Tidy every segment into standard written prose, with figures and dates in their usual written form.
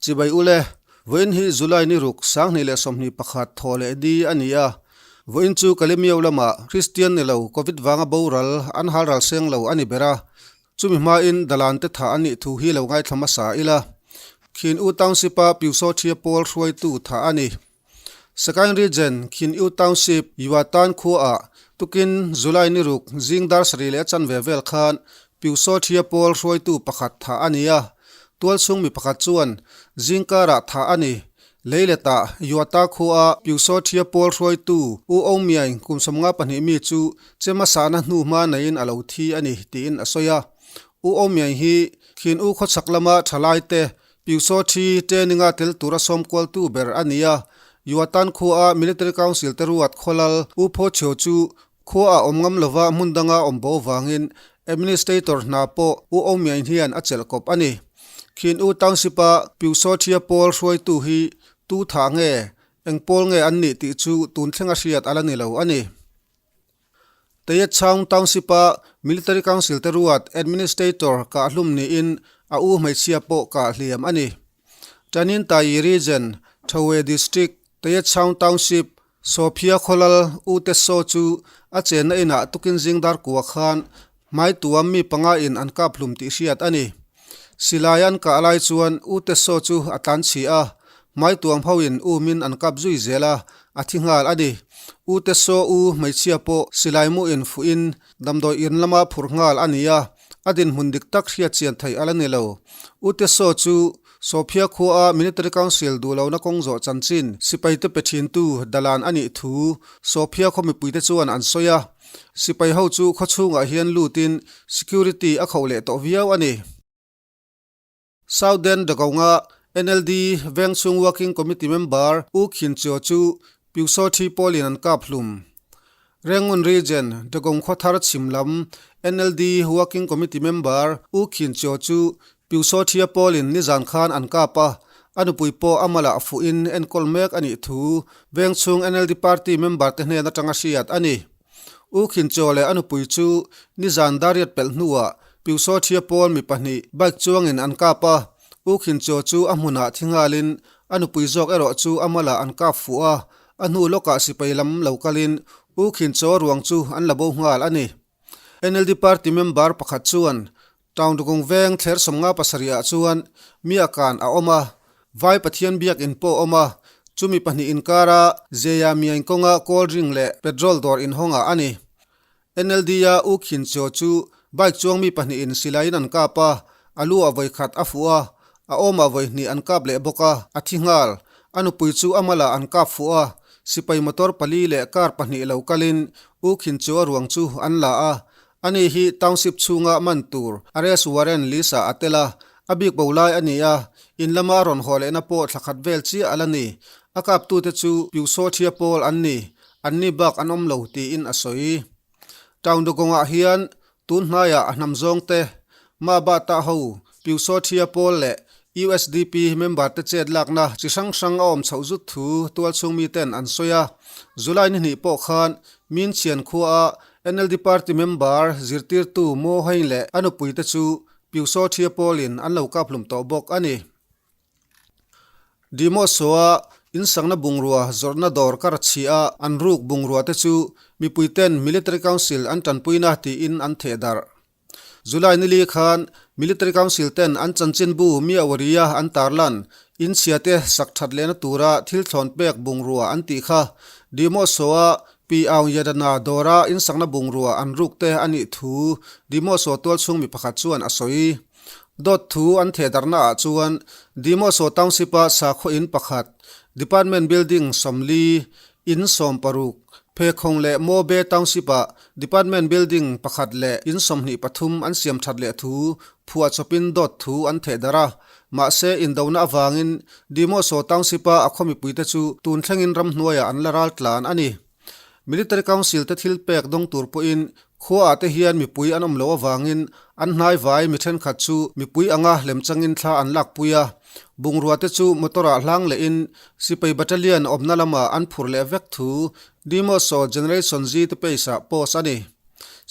Chibai ule, vawiin hi July ni ruk 2021 thaw leh ni a ni a. Vawiin chu Kalemio lamah Kristian ni lo Covid vanga boral an hal ral seng lo a ni ber a. Chumi hmain dalan te thah a nih thu hi lo ngaithla hmasa ila. Khin U Township-a Pyusawthia pawl hruaitu thah a ni. Sagaing Region, Khin U Township, Yuatan khuaah tukin July ni ruk zing dar sarih leh a chanve vel khan Pyusawthia pawl hruaitu pakhat thah a ni a. Tualchhung mi pakhat chuan zing karah thah a ni. Leiletah Yuata khuaa Pyusawthia pawl hruaitu U Aung Myaing kum 52 mi chu chema sahna hnu hma neiin a lo thi a ni tiin a sawi a. U Aung Myaing hi Khin U khawchhak lama thalaite Pyusawthi training-a tel tura sawmkualtu ber a ni a, Yuatan khuaa Military Council te ruat khawlal U Pho Chhio chu khua a awm ngam lova hmun danga awm bo vangin Administrator hna pawh U Aung Myaing hian a chelh kawp a ni. Khin U Township-a Pyusawthia pawl hruaitu hi tu thah nge, eng pawl nge an nih tih chu tun thlenga hriat a la ni lo a ni. Tayetchaung Township-a Military Council te ruat Administrator kahhlum niin a u hmeichhia pawh kahhliam a ni. Tanin Tayi Region, Thowe District, Tayetchaung Township, Sophia khawlal U Te Saw chu a chenna inah tukin zing dar kua khan hmai tuam mi panga in an kaphlum tih hriat a ni. Silai an kah lai chuan U Te Saw chu a tlan chhi a, hmai tuam ho in umin an kap zui zel a, a thi nghal a ni. U Te Saw u hmeichhia pawh silai mu in fuh in damdawi in lama phur nghal a ni a, a dinhmun dik tak hriat chian theih a la ni lo. U Te Saw chu Sophia khuaa Military Council duh lohna kawng zawh chanchin sipai te pe thintu dalan a nih thu Sophia khaw mipuite chuan an sawi a. Sipai ho chu khaw chhungah hian lutin security a khauh leh tawh viau a ni. Southern Dagaunga NLD Vengchhung Working Committee member U Khin Kyaw chu Pyusawthi pawlin an kap hlum. Rangoon Region Dagaung khawthar chhim lam NLD Working Committee member U Khin Kyaw chu Pyusawthia pawlin nizan khan an kap a, a nupui pawh a malah fuhin enkawl mek a nih thu Vengchhung NLD party member te hnen atanga hriat a ni. U Khin Kyaw leh a nupui chu nizan dariat pelh hnuah Pyusawthia pawl mi pahnih bike chuangin an kap a, U Khin Kyaw chu a hmunah thi nghalin a nupui zawk erawh chu a malah an kap fuh a, a hnu lawkah sipai lam lo kalin U Khin Kyaw ruang chu an la bo nghal a ni. NLD party member pakhat chuan Town Dukung veng thler 57 ah chuan Miakan a awm a, Vai Pathian biakin pawh a awm a, chumi pahnih inkara Zeia Miain kawnga cold drink leh petrol dawr inhawngah a ni. NLD-a U Khin Kyaw chu bike chuang mi pahnihin silaiin an kap a, a lu ah vawikhat a fuh a, a awmah vawihnih an kap leh bawk a, a thi nghal. A nupui chu a malah an kap fuh a, sipai motor pali leh car pahnih lo kalin U Khin Kyaw a ruang chu an la a, Ani hi township chhunga man tur arrest warrant list ah a tel a, a bik bo lai a ni a, in lama a rawn haw lehna pawh thla khat vel chiah a la ni. A kaptute chu Pyusawthia pawl an ni, an ni bak an awm lo tiin a sawi. Town Dawkawngah hian tun hnaiah a hnam zawngte, Ma Ba Ta ho, Pyusawthia pawl leh USDP member te chet lakna chi hrang hrang a awm chhoh zut thu tualchhung miten an sawi a. July ni hnih pawh khan Minchhian khuaa NLD party member zirtirtu Mo Hein leh a nupuite chu Pyusawthia pawlin an lo kaphlum tawh bawk a ni. Dimosoa insakna bungrua zawrhna dawr kar chhia an ruk bungrua te chu mipuiten Military Council an tanpuina tiin an thehdarh. July nili khan Military Council ten an chanchinbu Miawariya an tarlan inchhia te sak that lehna tura thil thlawn pek bungrua an tih kha Dimosoa Pi Aung Yadana dawra insakna bungrua an ruk te a nih thu Dimoso tualchhung mi pakhat chuan a sawi. Dawt thu an thehdarhna ah chuan Dimoso Township-a sakhaw in pakhat, Department Building 40, In 60, Phekhawng leh Mobe Township-ah Department Building pakhat leh in 23 an siam that leh thu phuah chawpin dawt thu an theh darh a. Mahse, indona avangin Dimoso Township-a a khaw mipuite chu tun thlengin ramhnuaiah an la ral tlan a ni. Military Council te thil pek dawng tur pawhin khuaah te hian mipui an awm loh avangin an hnai vai mi thenkhat chu mipui anga lemchangin thla an lakpui a. Bungrua te chu motor ah hlang lehin sipai battalion awmna lamah an phur leh vek thu Dimoso Generation Z te page ah post a ni.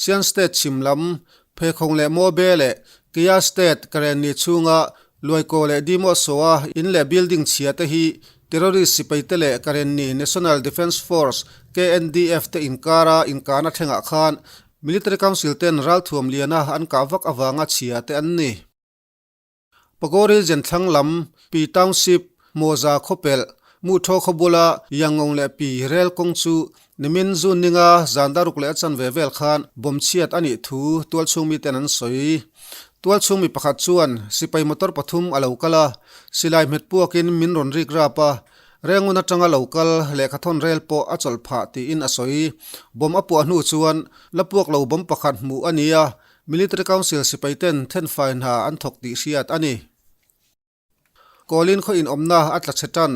Sian State chhim lam, Phekhawng leh Mobe leh Kaya State Karenni chhunga. Luaikaw leh Dimosoa in leh building chhia te hi terrorist sipaite leh Karenni National Defence Force, KNDF, te inkara inkahna thlengah khan Military Council ten ralthuam liana an kah vak avanga chhia te an ni. Pagori Zenthlang lam, Pi Township, Mawza khawpelh, Muthaw khaw bula Yangon leh Pi rel kawng chu nimin June ninga zan daruk leh a chanve vel khan bomb chhiat a nih thu tualchhung miten an sawi. Tualchhung mi pakhat chuan sipai motor pathum a lo kal a, silai hmet puakin min rawn rik rap a, Rengun atanga lo kal lehkhathawn rel pawh a chawlh phah tiin a sawi. Bomb a puah hnu chuan la puak lo bomb pakhat hmuh a ni a, Military Council sipai ten thenfai hna an thawk tih hriat a ni. Kawlin khaw inawmna a tla chhe tan,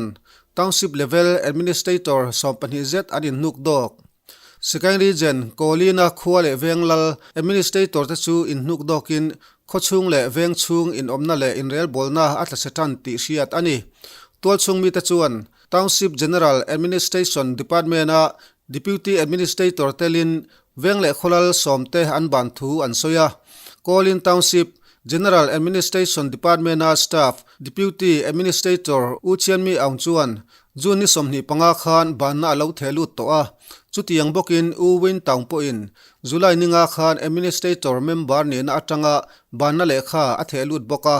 Township Level Administrator 12 zet an inhnuk dawk. Sagaing Region, Kawlina khua leh veng lal Administrator te chu inhnuk dawkin khaw chhung leh veng chhung inawmna leh inrelbawlna a tla chhe tan tih hriat a ni. Tualchhung mite chuan Township General Administration Department-a Deputy Administrator telin Veng leh khawlal sawmte an ban thu an sawi a. Kawlin Township General Administration Department-a Staff Deputy Administrator U Chianmi Aung chuan June ni 25 khan banna a lo theh lut tawh a. Chutiang bawkin U Win Taung pawhin July ninga khan Administrator member nihna atanga banna lehkha a theh lut bawk a.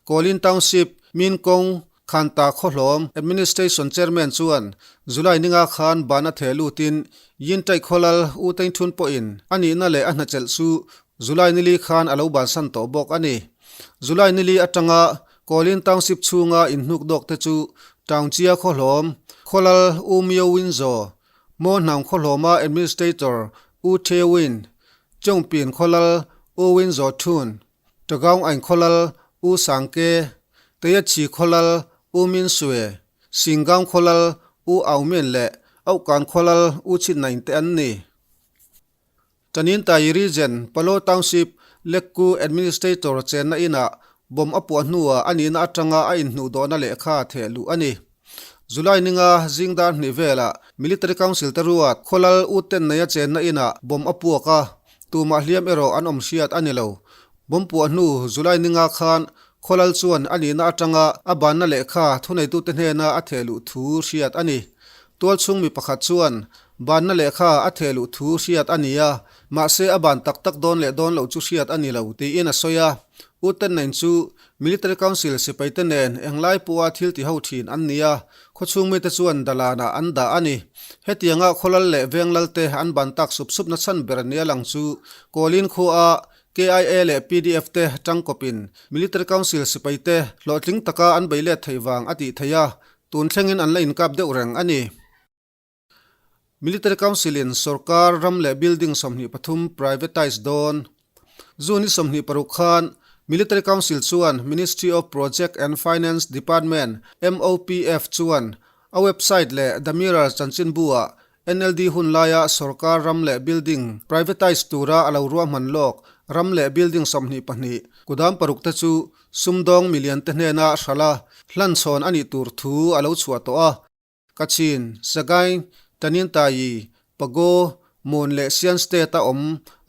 Kawlin Township Min Kawng Khanta Khawhlawm Administration Chairman chuan July ninga khan ban a theh lutin Yintai Khawlal U Tengthun pawhin a nihna leh a hnachelh chu July nili khan a lo bansan tawh bawk a ni. July nili atanga Kawlin Township chhunga inhnuk dawk te chu Taungchia Khawhlawm, Khawlal U Myo Win Zaw, Mo Hnaung Khawhlawma Administrator U Hte Win, Chungpin Khawlal U Win Zaw Thun, Tagaung Ain Khawlal, U Sangke, Tayatchi Khawlal, U Min Swe, Singaung Khawlal, U Aung Min leh Auhkan Khawlal, U Chin Naing te an ni. Tanin Tai Region, Palo Township, Lekku Administrator chenna inah bomb a puah hnuah a nihna atanga a inhnuhdawhna lehkha theh luh a ni. July ninga zing dar hnih velah Military Council te ruat Khawlal U Ten Neia chenna inah bomb a puak a, Tumah hliam erawh an awm hriat a ni lo. Bomb puah hnu July ninga khan Khawlal chuan a nihna atanga a banna lehkha thuneitute hnena a theh luh thu hriat a ni. Tualchhung mi pakhat chuan banna lehkha a theh luh thu hriat a ni a, mahse a ban tak tak dawn leh dawn loh chu hriat a ni lo tiin a sawi a. U Tennain chu Military Council sipaite nen englai pawha thil ti ho thin an ni a, khawchhung mite chuan dalanah an dah a ni. Hetianga khawlal leh venglalte an ban tak sup sup na chhan ber nia lang chu Kawlin khuaa KIA leh pdf te tangkawpin Military Council sipaite hlawhtling taka an bei let theih vang a tih theih a, tun thlengin an la inkap deuh reng a ni. Military Council-in sorkar ram leh building 23 privatise dawn. June ni 26 khan Military Council chuan Ministry of Project and Finance Department, MOPF, chuan a website leh The Mirror chanchinbu-ah NLD hun laia sorkar ram leh building privatise tura a lo ruahman lawk ram leh building 22 kudam paruk te chu sumdawng milian te hnena hralh a hlanchhawn a nih tur thu a lo chhuah tawh a. Kachin, Sagaing, Taninthayi, Pago, Mon leh Sian State-a awm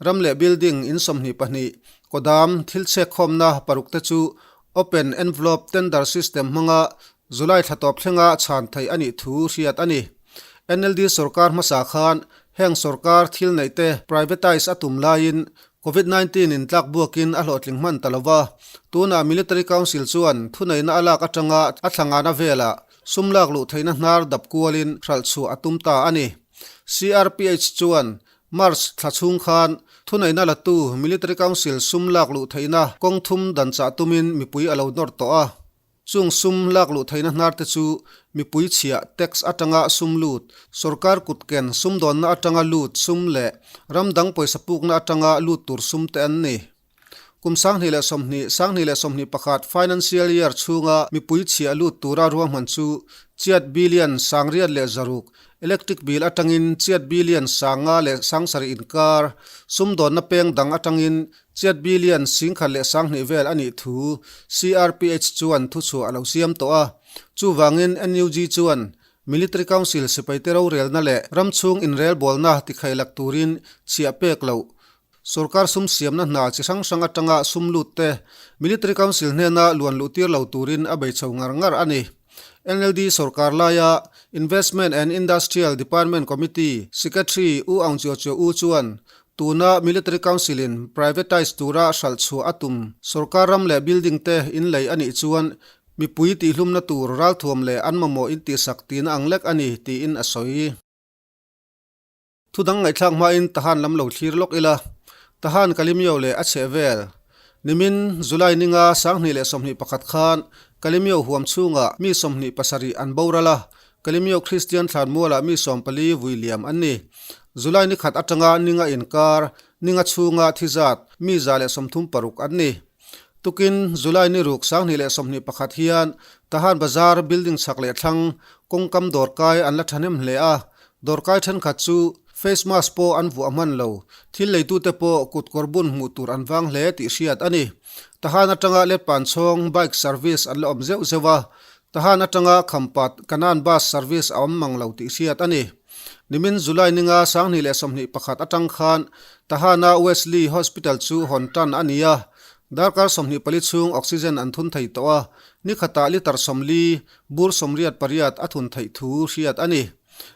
ram leh building in 22, kawdam thil chhekkhawmna paruk te chu Open Envelope Tender System hmanga July thla tawp thlenga chhan theih a nih thu hriat a ni. NLD sorkar hmasa khan heng sorkar thil neih te privatise a tum laiin Covid 19 in tlak buakin a hlawhtling hman ta lova, tunah Military Council chuan thuneihna a lak atanga a thla ngana velah Sum lak luh theihna hnar dap kualin hralh chhuah a tum ta a ni. CRPH chuan March thla chhung khan thuneihna latu Military Council sum lak luh theihna kawng thum dan chah tumin mipui a lo nawr tawh a. Chung sum lak luh theihna hnar te chu mipui chhiah tax atanga sum lut, sorkar kutken sumdawnna atanga lut sum leh ram dang pawisa pukna atanga lut tur sum te an ni. Kum 2020, 2021 financial year chhunga mipui chhiah lut tura ruahman chu chiat billion 606, electric bill atangin chiat billion 507 inkar, sumdawnna peng dang atangin chiat billion 1012 vel a nih thu CRPH chuan thuchhuah a lo siam tawh a. Chuvangin NUG chuan Military Council sipaite rorelna leh ramchhung inrelbawlna tikhailak turin chhiah pek loh. Sorkar sum siamna hna chi hrang hrang atanga sum lut te Military Council hnena luan luh tir lo turin a bei chho ngar ngar a ni. NLD sorkar laia Investment and Industrial Department Committee Secretary U Aung Kyaw Kyaw U chuan tuna Military Council in privatise tura hralh chhuah a tum sorkar ram leh building te inlei a nih chuan mipui tihlumna tur ralthuam leh an mamawh intihsak tihna ang lek a ni tiin a sawi. Thu dang ngaihthlak hmain Tahan lam lo thlir lawk ila, Tahan Kalimyo leh a chheh vel. Nimin July ninga 2021 khan Kalimyo huam chhungah mi 27 an boral a, Kalimyo Kristian thlanmualah mi 14 vui liam an ni. July ni khat atanga ninga inkar, ninga chhunga thi zat mi 136 an ni. Tukin July ni ruk 2021 hian Tahan Bazar building chhak leh thlang kawngkam dawrkai an la thahnem hle a, dawrkai thenkhat chu face mask pawh an vuah hman lo, thil leitute pawh kut kawr bun hmuh tur an vang hle tih hriat a ni. Tahan atanga letpan chhawng bike service an la awm zeuh zeuh a, Tahan atanga Khampat Kanan bus service a awm mang lo tih hriat a ni. Nimin July ninga 2021 atang khan Tahana Wesley Hospital chu hawn tan a ni a, darkar 24 chhung oxygen an thun thei tawh a, ni khatah litre 40, bur 88 a thun theih thu hriat a ni.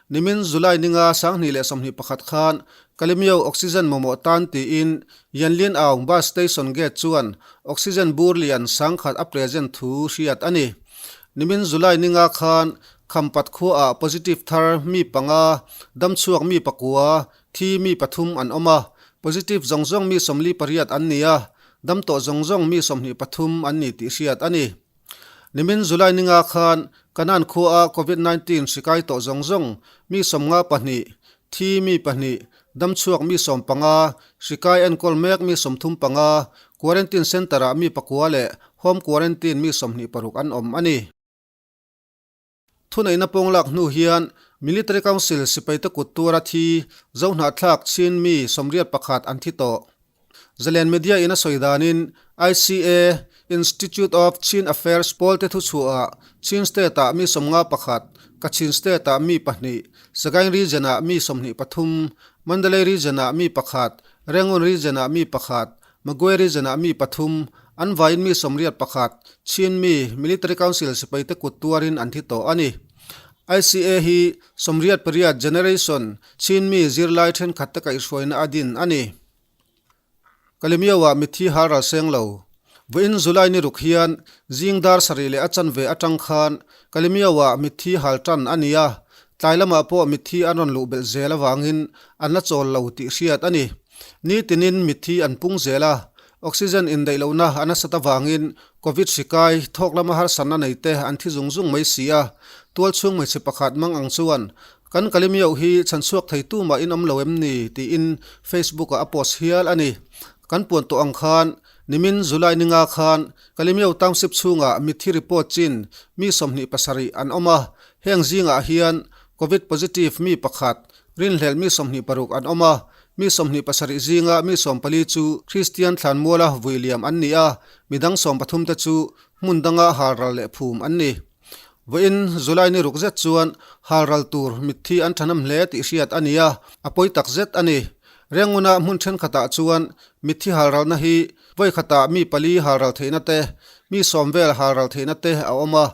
Nimin July ninga 2021 khan Kalemyo oxygen mamawh tan tiin Yanlin Aung Bus Station gate chuan oxygen bur lian 10,000 a present thu hriat a ni. Nimin July ninga khan Khampat khuaah positive thar mi panga, damchhuak mi pakua, thi mi pathum an awm a, positive zawng zawng mi 48 an ni a, dam tawh zawng zawng mi 23 an ni tih hriat a ni. Nimin July ninga khan Kanan khuaah Covid 19 hri kai tawh zawng zawng mi 52, thi mi pahnih, damchhuak mi 15, hri kai enkawl mek mi 35, quarantine centre-ah mi pakua leh home quarantine mi 26 an awm a ni. Thuneihna pawng lak hnu hian Military Council sipaite kut tuara thi Zohnahthlak Chin mi 81 an thi tawh. Zalen Media in a sawi danin ICA, Institute of Chin Affairs pawlte thuchhuahah Chin State-ah mi 51, Kachin State-ah mi pahnih, Sagaing Region-ah mi 23, Mandalay Region-ah mi pakhat, Rangoon Region-ah mi pakhat, Magway Region-ah mi pathum, an vaiin mi 81, Chin mi, Military Council sipaite kut tuarin an thi tawh a ni. ICA hi 88 generation Chin mi zirlai thenkhatte kaihhruaina a din a ni. Kalemyo-ah mitthi hal ral seng lo. Vawiin July ni ruk hian zing dar sarih leh a chanve atang khan Kalemyo-ah mitthi hal tan a ni a, tlai lamah pawh mitthi an rawn luh belh zel avangin an la chawl lo tih hriat a ni. Ni tinin mitthi an pung zel a, oxygen indaih lohna a nasat avangin Covid hri kai thawk lama harsatna nei te an thi zung zung mai si a, tualchhung hmeichhe pakhat mang ang chuan, Kan Kalimioh hi chhanchhuak thei tu mah in awm lo em ni? tiin Facebook ah a post hial a ni. Kan puan tawh ang khan nimin July ninga khan Kalimioh Township chhungah mitthi report chin mi 27 an awm a, heng zingah hian Covid positive mi pakhat, rinhlelh mi 26 an awm a, Mi 27 zinga mi 14 chu Kristian thlanmuala vui liam an ni a, midang 13 te chu hmun danga halral leh phum an ni. Vawiin July ni ruk zet chuan halral tur mitthi an thahnam hle tih hriat a ni a, a pawi tak zet a ni. Renguna hmun thenkhatah chuan mitthi halralna hi vawi khatah mi pali halral theihna te, mi sawm vel halral theihna te a awm a.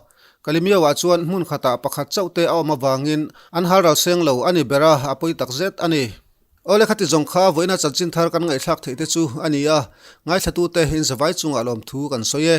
Kalimioah chuan hmun khatah pakhat chauh te a awm avangin an halral seng lo a ni ber a, a pawi tak zet a ni. Awle khati zawng kha vawiina chanchin thar kan ngaihthlak theih te chu a ni a, ngaithlatute inzavai chungah lawmthu kan sawi e.